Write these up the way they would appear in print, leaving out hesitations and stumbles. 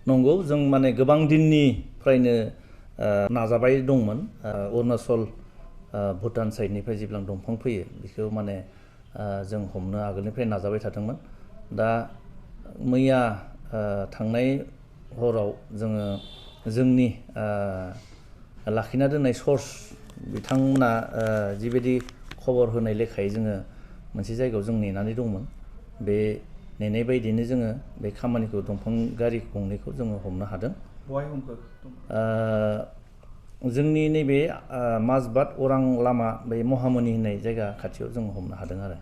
नंगौ जों माने गोबां दिननिफ्रायनो नाजाबाय दंमोन अरुणाचल भुटान साइडनिफ्राय जेब्ला दंफां फैयो बेखौ माने जों हमनो आगोलनिफ्राय नाजाबाय थादोंमोन दा मैया थांनाय हराव जोङो जोंनि लाखिना दोननाय सर्स बिथांमोना जिबायदि खबर होनाय लेखायै जोङो मोनसे जायगायाव जों नेनानै दंमोन बे नेनाय बायदिनो जोङो बे खामानिखौ दंफां गारि गंनैखौ जोङो हमनो हादों बहाय हमखो जोंनि नैबे माजबाद अरां लामा बै महामनि होननाय जायगा खाथियाव जों हमनो हादों आरो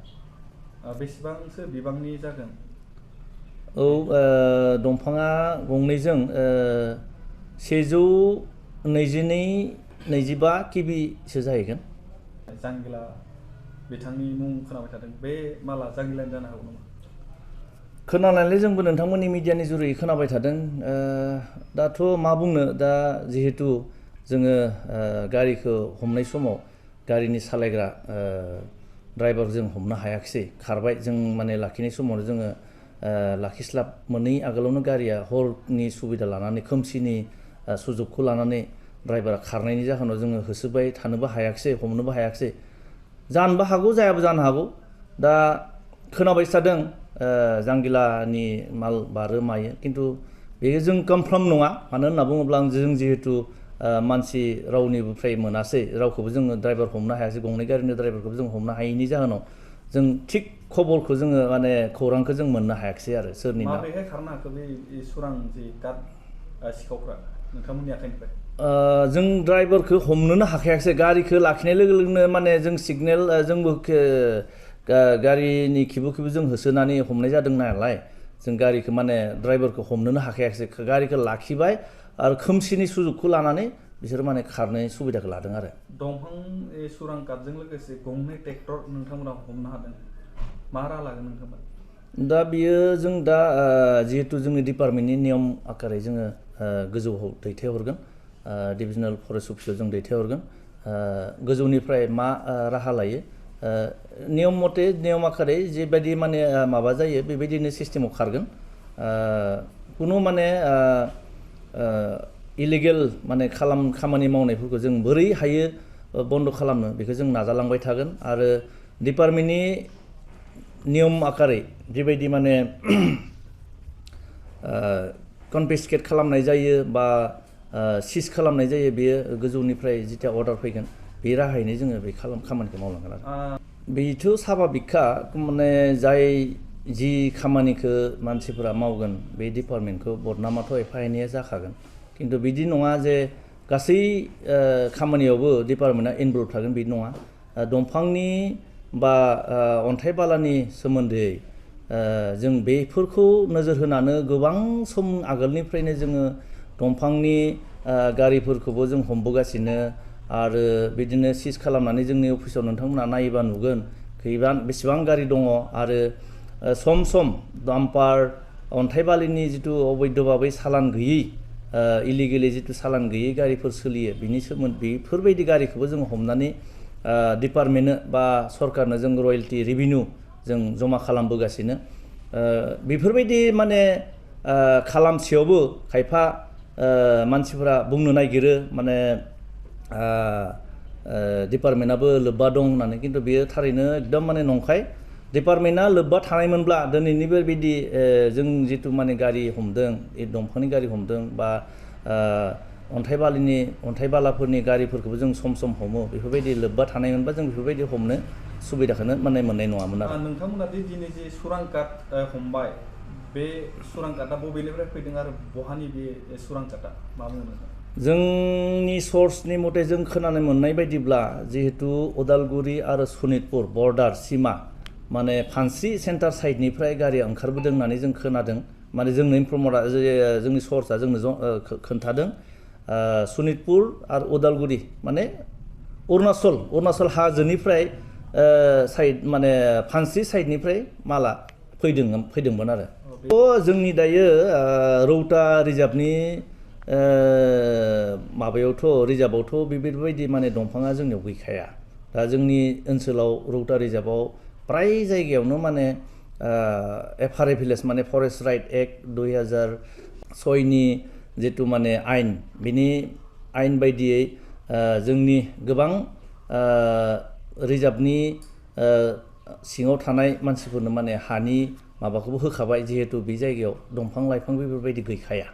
बेसेबांसो बिबांनि जागोन औ दंफाङा गंनैजों 122 केबिसो जाहैगोन जांगिला बिथांनि मुं खोनाबाय थादों बे माला जांगिलानि जानो हागौ नामा खोनानायलाय जोंबो नोंथांमोननि मिडियानि जुरै खोनाबाय थादों दाथ' मा बुंनो दा जिहेतु जोङो गारिखौ हमनाय समाव गारिनि सालायग्रा ड्राइभार जों हमनो हायाखिसै खारबाय जों माने लाखिनाय समावनो जोङो लाखिस्लाब मोनै आगोलावनो गारिया हरनि सुबिदा लानानै खोमसिनि सुजुगखौ लानानै ड्राइभारा खारनायनि जाहोनाव जोङो होसोबाय थानोबो हायाखिसै हमनोबो हायाखिसै जानोबो हागौ जायाबो जानो हागौ दा खोनाबाय थादों जांगिलानि माल बारो मायो खिन्थु बेयो जों कनफार्म नङा मानो होनना बुङोब्ला जों जिहेतु मानसि रावनिफ्राय मोनासै रावखौबो जोङो ड्राइभार हमनो हायासै गंनै गारिनि ड्राइभारखौबो जों हमनो हायैनि जाहोनाव जों थिग खबरखौ जोङो माने खौरांखौ जों मोननो हायाखिसै आरो सोरनिबा माबोरैहाय खारनो हाखो बे सुरां जि काट सिखावफ्रा नोंथांमोननि आखाइनिफ्राय जों ड्राइभारखौ हमनोनो हाखायाखिसै गारिखौ लाखिनाय लोगो लोगोनो माने जों सिगनेल जोंबो गारिनि खिबु जों होसोनानै हमनाय जादों नालाय जों गारिखौ माने ड्राइभारखौ हमनोनो हाखायाखिसै गारिखौ लाखिबाय आरो खोमसिनि सुजुगखौ लानानै बिसोर माने खारनाय सुबिदाखौ लादों आरो दंफां सुरां काटजों लोगोसे गंनै ट्रेक्टर नोंथांमोना हमनो हादों मा राहा लागोन नोंथांमोन दा बियो जों दा जिहेतु जोंनि डिपार्टमेन्टनि नियम आकारै जोङो गोजौआव दैथायहरगोन डिभिजनेल फरेस्ट अफिसाव जों दैथायहरगोन गोजौनिफ्राय मा राहा लायो नियम मथे नियम आकारै जेबायदि माने माबा जायो बेबायदिनो सिस्टेमाव खारगोन कुनु माने इलिगेल माने खामानि मावनायफोरखौ जों बोरै हायो बन्द खालामनो बेखौ जों नाजालांबाय थागोन आरो डिपार्टमेन्टनि नियम आकारै जेबायदि माने कनफिसकेट खालामनाय जायो बा सिज खालामनाय जायो बेयो गोजौनिफ्राय जिथिया अर्डार फैगोन बे राहायैनो जोङो बे खामानिखौ मावलांगोन आरो बेथ' साभाबिकखा माने जाय जि खामानिखौ मानसिफोरा मावगोन बे डिपार्टमेन्टखौ बदनामाथ' एफा एनैया जाखागोन खिन्थु बिदि नङा जे गासै खामानियावबो डिपार्टमेन्टआ इनभल्भ थागोन बिदि नङा दंफांनि बा अन्थाइ बालानि सोमोन्दै जों बेफोरखौ नोजोर होनानै गोबां सम आगोलनिफ्रायनो जोङो दंफांनि गारिफोरखौबो जों हमबोगासिनो आरो बिदिनो सिज खालामनानै जोंनि अफिसाव नोंथांमोना नायोबा नुगोन बेसेबां गारि दङ आरो सम सम डाम्पार अन्थाइ बालिनि जिथु अबैध भाबै सालान गैयै इलिगेलि जिथु सालान गैयै गारिफोर सोलियो बिनि सोमोन्दै बेफोरबायदि गारिखौबो जों हमनानै डिपार्टमेन्टनो बा सरकारनो जों रयेल्टि रेभिनिउ जों जमा खालामबोगासिनो बेफोरबायदि माने खालामसेयावबो खायफा मानसिफोरा बुंनो नागिरो माने डिपार्टमेन्टआबो लोब्बा दं होननानै खिन्थु बेयो थारैनो एकदम माने नंखाय डिपार्टमेन्टआ लोब्बा थानायमोनब्ला दिनैनि बेबायदि जों जिथु माने गारि हमदों दंफांनि गारि हमदों बा अन्थाइ बालाफोरनि गारिफोरखौबो जों सम सम हमो बेफोरबायदि लोब्बा थानायमोनबा जों बेफोरबायदि हमनो सुबिदाखौनो माने मोननाय नङामोन आरो नोंथांमोना दिनै जे सुरां काट हमबाय बे सुरां काटआ बबेनिफ्राय फैदों आरो बहानि बे सुरां काटआ मा बुङो नोंथां जोंनि सर्सनि मथे जों खोनानो मोननाय बायदिब्ला जिहेतु उदालगुरि आरो सनितपुर बर्डार सिमा माने फानस्रि सेन्टार साइडनिफ्राय गारिया ओंखारबोदों होननानै जों खोनादों माने जोंनो इनफर्मारा जोंनि सर्सआ जोंनो खोन्थादों सनितपुर आरो उदालगुरि माने अरुणाचल हाजोनिफ्राय साइड माने फानस्रि साइडनिफ्राय माला फैदोंमोन आरो जोंनि दायो रौता रिजार्भनि रिजार्भआवथ' बेबायदि माने दंफाङा जोंनियाव गैखाया दा जोंनि ओनसोलाव रौता रिजार्भआव प्राय जायगायावनो माने एफआरए भिलेज माने फरेस्ट राइट एक्ट 2000 6नि जितु माने आयेन बिनि आयेन बायदियै जोंनि गोबां रिजार्भनि सिङाव थानाय मानसिफोरनो माने हानि माबाखौबो होखाबाय जिहेतु बे जायगायाव दंफां लाइफां बेफोरबायदि गैखाया